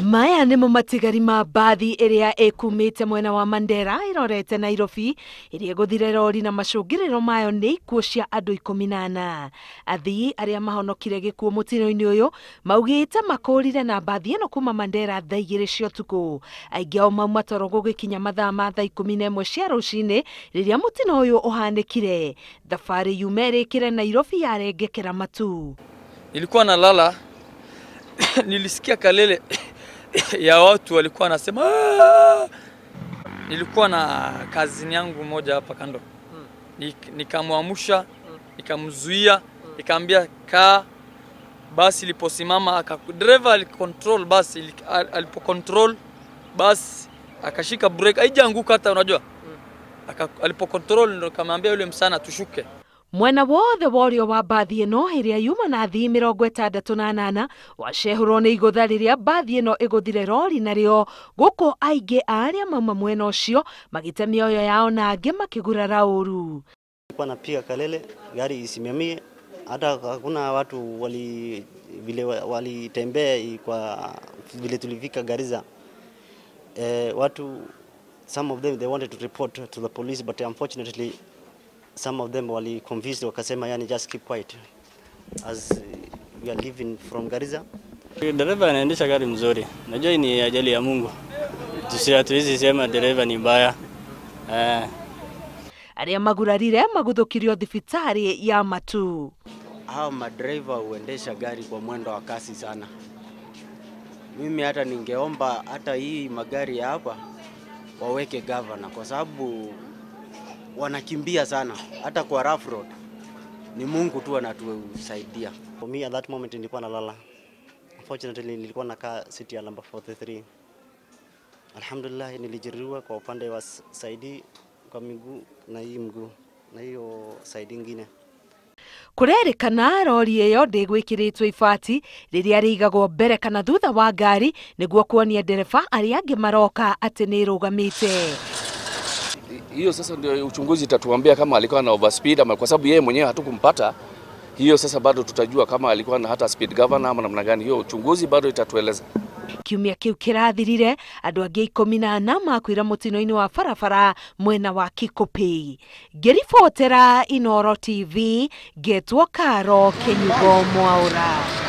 Maya nĩmo matigari ma mbathi ĩrĩa ĩkumĩte mwena wa Mandera ĩrorete Nairobi ĩrĩa ĩgũthire rori na macũngĩrĩro mayo nĩ ikuũ cia andũ 14. Athii arĩa mahonokire gĩkuũ mũtino-inĩ ũyũ maugĩte makũrire na mbathi ĩno kuma Mandera thaa 2 cia ũtukũ. Aingĩ ao mauma toro gũgĩkinya mathaa ma thaa 11 cia rũcinĩ rĩrĩa mũtino ũyũ ũhanĩkire. Thabarĩ yuma ĩrĩkĩre Nairobi yarengekera matu. Nilikuwa nalala nilisikia kalele ya watu walikuwa wanasema. Nilikuwa na kazini yangu moja hapa kando, nikamwamsha, nikamzuia, nikamwambia kaa. Basi iliposimama driver alicontrol basi, alipocontrol basi akashika brake, haijaanguka hata, unajua. Alipocontrol ndo nikamwambia yule msana tushuke. Mwena wothe worio wa mbathi ĩno ĩrĩa yuma na athii 68 wacehũrwo nĩ igũtha rĩrĩa mbathi ĩno ĩgũthire rori narĩo gũkũ aingĩ a arĩa mauma mwena ũcio magĩte mĩoyo yao na angĩ makĩgurara ũru. Nilikuwa napiga kelele gari isimamie, hata hakuna watu wali vile walitembea kwa vile tulifika Garissa. Watu, some of them they wanted to report to the police, but unfortunately some of them wali confused, wakasema yani just keep quiet as we are leaving from Garissa. Dereva anaendesha gari mzuri. Najua ni ajali ya Mungu. Tusiatuizi sema dereva ni mbaya. Arĩa magurarire maguthũkirio thibitarĩ ya Matu. Hao madriver huendesha gari kwa mwendo wa kasi sana. Mimi hata ningeomba hata hii magari ya hapa waweke governor, kwa sababu wanakimbia sana hata kwa rough road. Ni Mungu tu anatusaidia. For me at that moment nilikuwa nalala. Unfortunately nilikuwa nakaa city ya number 43. Alhamdulillah nilijeruhiwa kwa upande wa saidi kwa miguu na hii mguu na hiyo saidi nyingine. Kũrerĩkana rori ĩyo ndĩgwĩkĩrĩtwo ibati rĩrĩa rĩigagwo mbere kana thutha wa ngari nĩguo kuonia ndereba arĩa angĩ maroka atĩ nĩ ĩrũgamĩte. Hiyo sasa ndio uchunguzi itatuambia kama alikuwa na overspeed ama, kwa sababu yeye mwenyewe hatukumpata. Hiyo sasa bado tutajua kama alikuwa na hata speed governor ama namna gani. Hiyo uchunguzi bado itatueleza. Kiumia kiu kirathirire andu angi 14 makuira mutino-ini wa barabara mwena wa Kikopey. Ngĩribotera Inooro TV ngetwo Karo Kinyugo Mwaura.